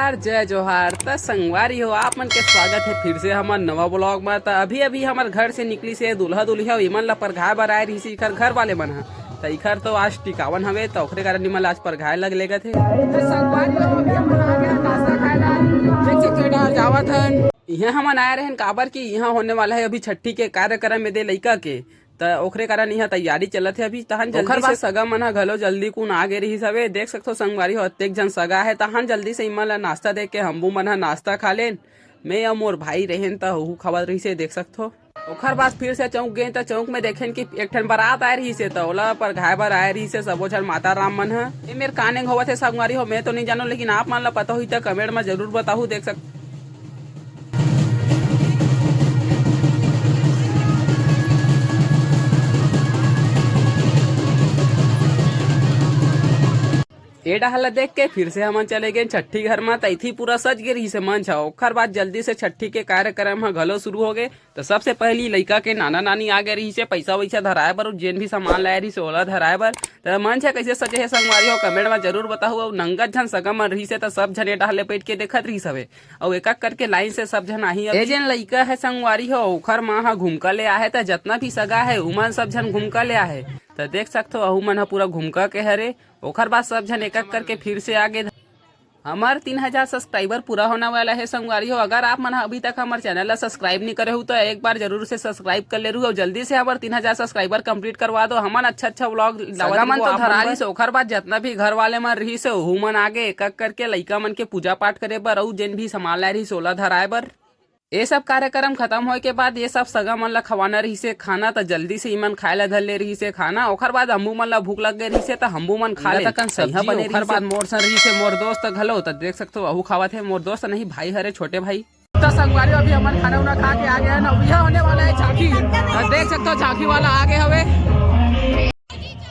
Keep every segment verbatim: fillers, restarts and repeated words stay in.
यार, जय जोहार। त संगवारी हो, आप मन के स्वागत हे फिर से हमर नवा vlog म। त अभी-अभी हमर घर से निकलिस हे दूल्हा दुल्हिया, इमन ला परघाय बर आय रहिस इखर घर वाले मन ह। त इखर तो आज टिकावन हवे, त ओखरे कारण इमन ला आज परघाय लग लेगत हे। त संगवारी हो, अभी हमन आ गे हन नाश्ता खाय ला। देख सकत हो, इहाँ जावत हन। इहाँ हमन आय रहेन, काबर कि इहाँ होने वाला हे अभी छट्ठी के कार्यक्रम में दे लइका के। त ओखरे कारण इहाँ तैयारी चलत हे अभी। तहन जल्दी ओखर से बाद सगा मन ह घलो जल्दी कुन आ गे रिहिस हवे। देख सकथो संगवारी हो, अतेक झन सगा हे, तहन जल्दी से इमन ला नाश्ता दे के हम्बू मन ह नाश्ता खा लेन। मैं अउ मोर भाई रहेन, त ओहू खावत रहिस हे, देख सकथो। ओखर बाद फिर से चौक गेन, त चौक में देखेन कि एक ठन बारात आय रहिस हे, त ओला परघाय बर आय रहिस हे सबो झन माता राम मन ह। ए मेर का नेंग होवत हे संगवारी हो, मैं तो नइ जानों, लेकिन आप मन ला पता होही त comment म जरूर बताहू। देख सक ए डहर ला देख के फिर से हमन चले गेन छट्ठी घर म। त इथी पूरा सज गे रिहिस हे मंच ह। ओखर बाद जल्दी से छट्ठी के कार्यक्रम ह घलो शुरू हो गे। त सबसे पहिली लइका के नाना नानी आ गे रिहिस हे, पइसा वइसा धराय बर, जेन भी सामान लाय रिहिस हे, ओला धराय बर। त मंच ह कइसे सजे हे संगवारी हो, comment म जरूर बताहू। अउ नंगत झन सगा मन रिहिस हे, त सब झन ए डहर ले बइठ के देखत रिहिस हवे। अउ एक-एक करके line से सब झन आही। ए जेन लइका हे संगवारी हो, ओखर माँ ह घुमका ले आहे, त जतना भी सगा हे, उमन सब झन घुमका ले आहे। त देख सकथो, अहू मन ह पूरा घुमका के हरे। ओखर बाद सब झन एक-एक करके फिर से आगे। हमर तीन हजार subscriber पूरा होने वाला हे संगवारी हो। अगर आप मन ह अभी तक हमर channel ला subscribe नइ करे हो, त एक बार जरूर से subscribe कर ले रहू, अउ जल्दी से हमर तीन हजार subscriber complete करवा दो। हमन अच्छा-अच्छा vlog लावत सगा मन तो धरा लिस, ओखर बाद जतना भी घर वाले मन रिहिस हे, ओहू मन आगे एक-एक करके लइका मन के पूजा पाठ करे बर, अउ जेन भी सामान लाय रिहिस, ओला धराय बर। ए सब कार्यक्रम खतम होय के बाद ए सब सगा मन ला खवाना रिहिस हे खाना, त जल्दी से इमन खाय ला धर ले रिहिस हे खाना। ओखर बाद हम्बू मन ला भूख लग गे रिहिस हे, त हम्बू मन खा ले। तकन सब्जी बने ओखर बाद मोर संग रिहिस हे मोर दोस्त घलो, त देख सकथो, अहू खावत हे। मोर दोस्त नहीं, भाई हरे, छोटे भाई। त संगवारी, अभी हमन खाना उना खा के आ गे हन, अउ इहाँ होने वाला हे झांकी। त देख सकथो, झांकी वाला आ गे हवे।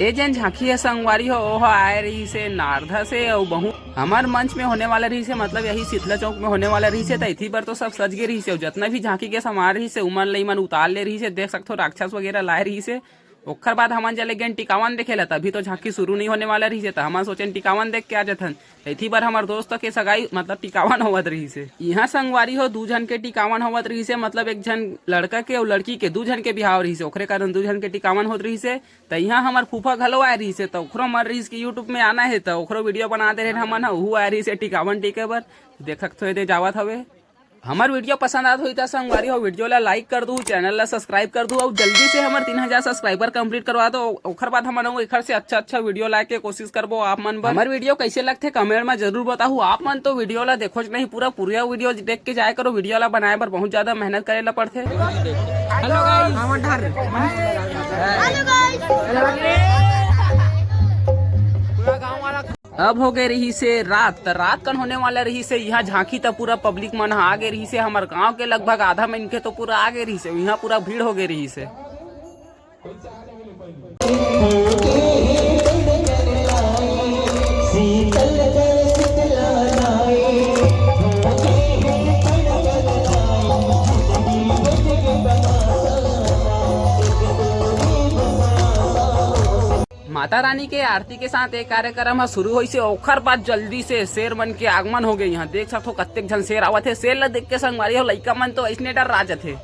ए जेन झांकी हे संगवारी हो, ओह आय रहिस हे नारदा से, अउ बहुत हमर मंच में होने वाला रहिस हे, मतलब यही शीतला चौक में होने वाला रहिस हे, त इथी बर तो सब सज गे रहिस हे, अउ जतना भी झांकी के सामान रहिस हे, उमन ल इमन उतार ले रहिस हे। देख सकथो, राक्षस वगैरह लाय रहिस हे। ओखर बाद हमन चले गेन टिकावन देखे ला, तभी तो झांकी शुरू नइ होने वाला रहिस हे, त हमन सोचेन टिकावन देख के आ जथन। त इथी बर हमर दोस्त के सगाई, मतलब टिकावन होवत रहिस हे। इहाँ संगवारी हो, दू झन के टिकावन होवत रहिस हे, मतलब एक झन लड़का के अउ लड़की के, दू झन के बिहाव रहिस हे, ओखरे कारण दू झन के टिकावन होत रहिस हे। त इहाँ हमर फूफा घलो आय रहिस हे, त ओखरो मन रहिस कि YouTube में आना हे, त ओखरो video बना दे रहे हमन ह, उहू आय रहिस हे टिकावन टिके बर। देख सकथो, एदे जावत हवे। हमर video पसंद आत होही त संगवारी हो, video ला like कर दू, channel ला subscribe कर दू, अउ जल्दी से हमर तीन हजार subscriber complete करवा दो। ओखर बाद हमन अउ एखर से अच्छा-अच्छा video लाए के कोशिश करबो आप मन बर। हमर video कइसे लगथे, comment म जरूर बताहू। आप मन तो video ला देखोच नहीं, पूरा, पूरा video देख के जाए करो। Video ला बनाए बर बहुत ज्यादा मेहनत करे ला पड़थे। Hello guys। Hello guys। पूरा गांव वाला अब हो गे रहिस हे रात, त रात कन होने वाला रहिस हे इहाँ झांकी, त पूरा public मन ह आ गे रहिस हे। हमर गांव के लगभग आधा मनखे तो पूरा आ गे रहिस हे, इहाँ पूरा भीड़ हो गे रहिस हे। माता रानी के आरती के साथ एक कार्यक्रम ह शुरू होइस हे, ओखर बाद जल्दी से शेर मन के आगमन हो गे। इहाँ देख सकथो, कतेक झन शेर आवत हे। शेर ल देख के संगवारी हो, लइका मन तो अइसने डर्रा जथे।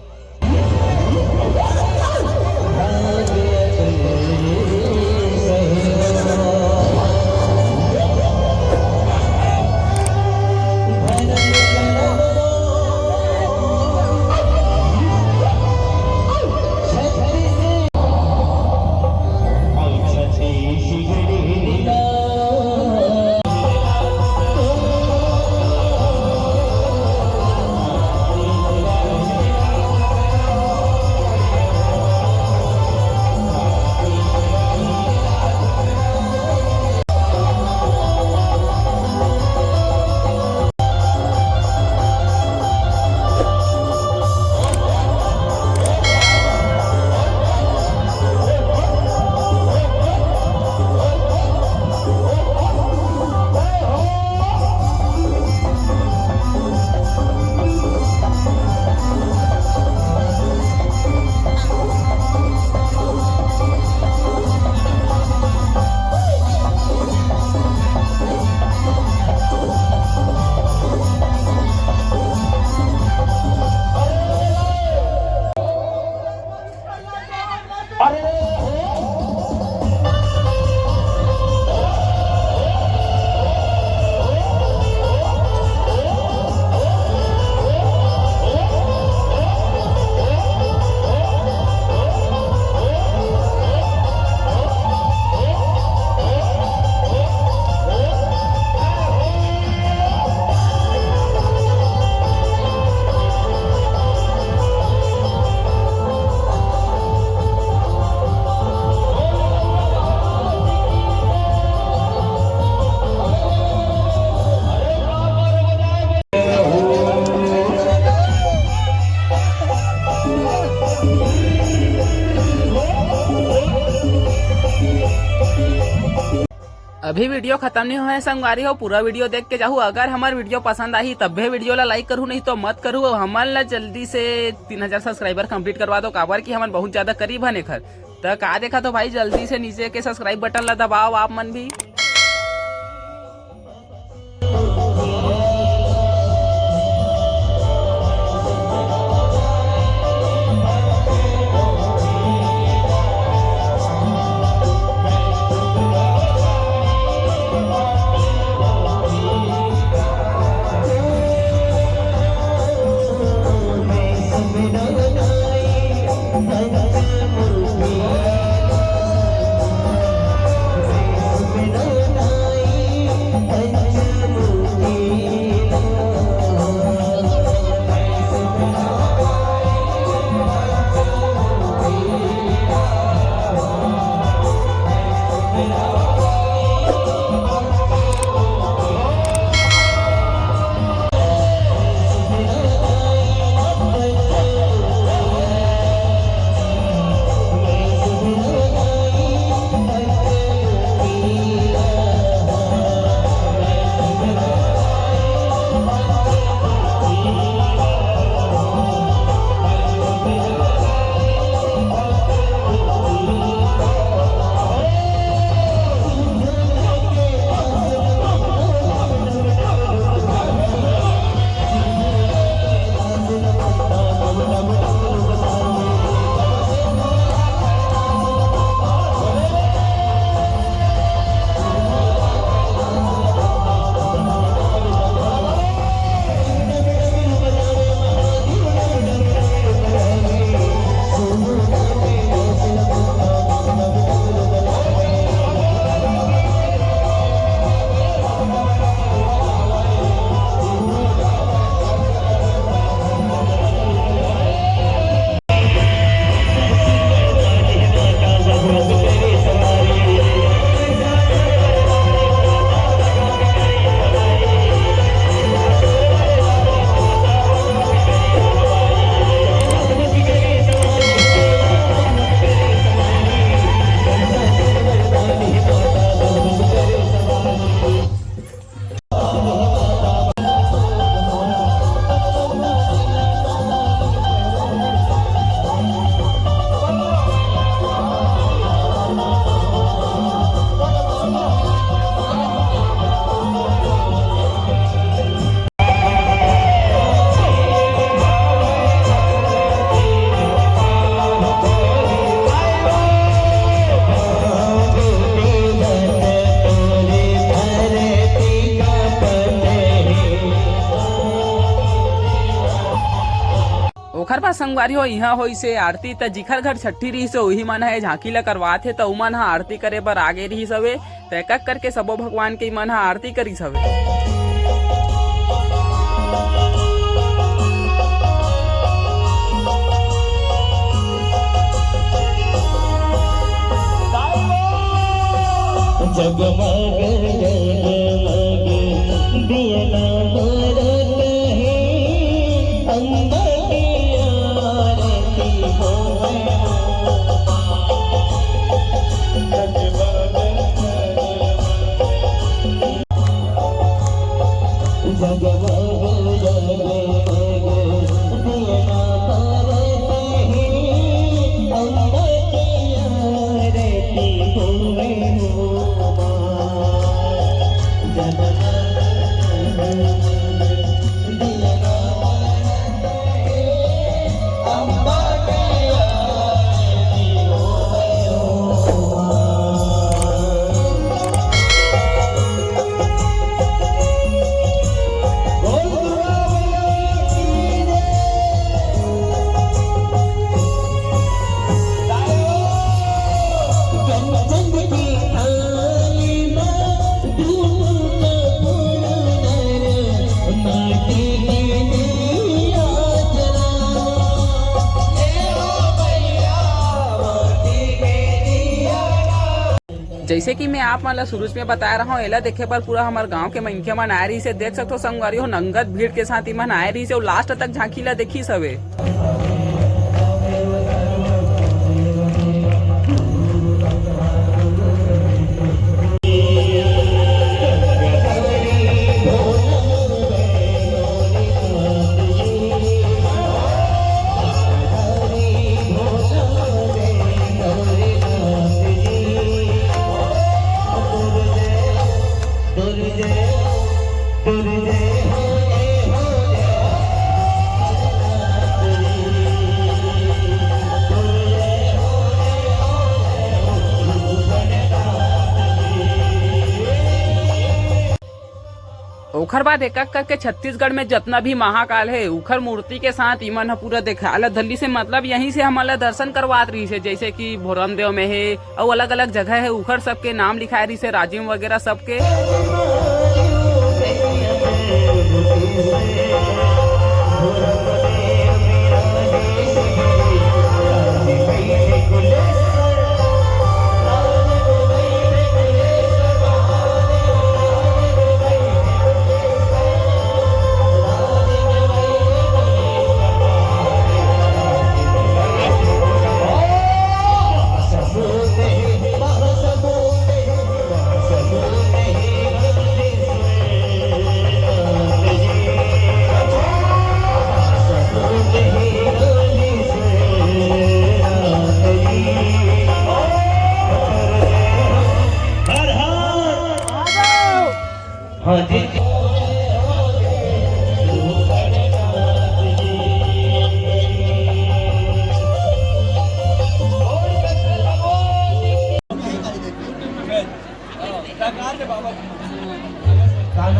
अभी वीडियो खत्म नहीं होए संगवारी हो, पूरा वीडियो देख के जाहू। अगर हमर वीडियो पसंद आही तब्बे वीडियो ला लाइक करू, नहीं तो मत करू। हमन ला जल्दी से तीन हजार सब्सक्राइबर कंप्लीट करवा दो, काबर कि हमन बहुत ज्यादा करीब हन एखर। त का देखत हो भाई, जल्दी से नीचे के सब्सक्राइब बटन ला दबाओ आप मन भी। ओखर बाद संगवारी हो, इहाँ होइसे आरती, त जिखर घर छट्ठी रहिस हे, उही मन ह ए झांकी ल करवात हे, त उमन ह आरती करे बर आगे रहिस हवे। त एक-एक करके सबो भगवान के इमन ह आरती करिस हवे। जगमग जगमग दिया ना बरत हे, अम्बा की आरती होवे। जगमग जगमग दिया ना बरत हे, अम्बा की आरती होवे हो माँ। जगमग जइसे कि मैं आप मन ला शुरू में बताए रहा हूँ, एला देखे बर पूरा हमर गांव के मनखे मन आए रहिस हे। देख सकथो संगवारी हो, नंगत भीड़ के साथ इमन आए रहिस हे अउ लास्ट तक झांकी ला देखिस हवे। ओकर बाद एक-एक करके छत्तीसगढ़ में जतना भी महाकाल हे, उखर मूर्ति के साथ इमन ह पूरा देखाय ल धरलिस हे। मतलब यहीं से हमन ला दर्शन करवात रहिस हे, जैसे कि भोरमदेव में हे, अउ अलग-अलग जगह हे, उखर सबके नाम लिखाय रहिस हे, राजिम वगैरह सबके। हाँ जी।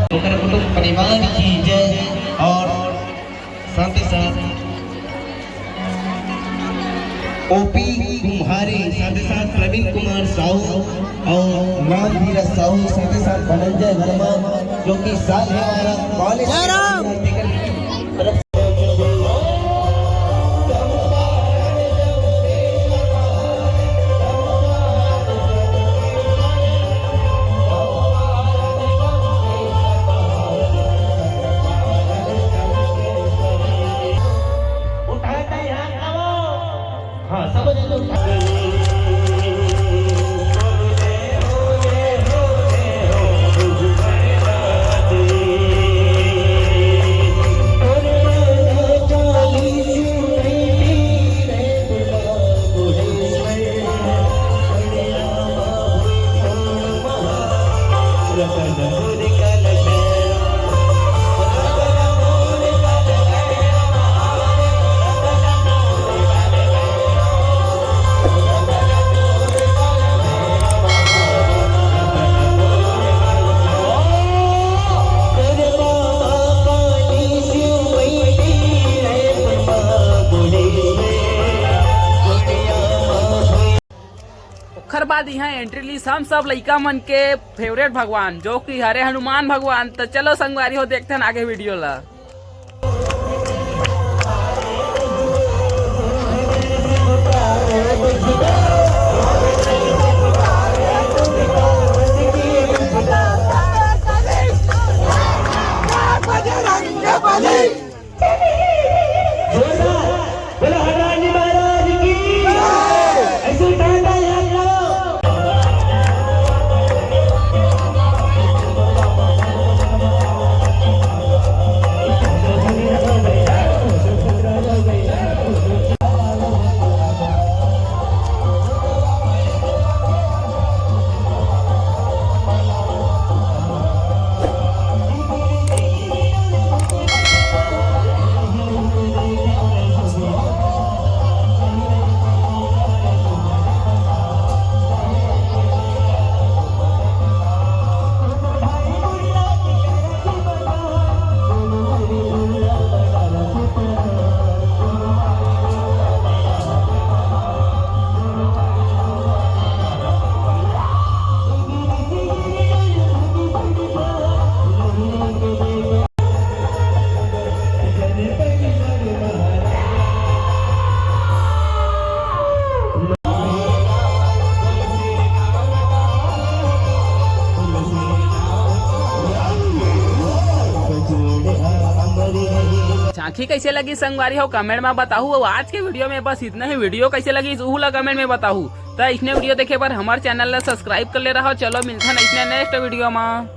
ओकर कुटुंब परिवार की जय। और साथ ही साथ ओपी कुम्हारे, साथ ही साथ प्रवीण कुमार साहू और राम धीरज साहू, साथ ही साथ धनंजय वर्मा, जो कि साल है हमारा कॉलेज जय राम। ओखर बाद इहाँ एंट्री लीस हम सब लइका मन के फेवरेट भगवान, जो कि हरे हनुमान भगवान। त चलो संगवारी हो, देखथन आगे वीडियो ला। जोरदार, बोलो हनुमान जी महाराज की। ऐसे उठाता है आप लोग। झांकी कैसे लगी संगवारी हो, कमेंट में बताहू। अउ आज के वीडियो में बस इतना ही। वीडियो कैसे लगी, उहू ला कमेंट में बताहू। त इसने वीडियो देखे बर हमर चैनल ला सब्सक्राइब कर ले रहो। चलो मिलथन इसने नेक्स्ट वीडियो में।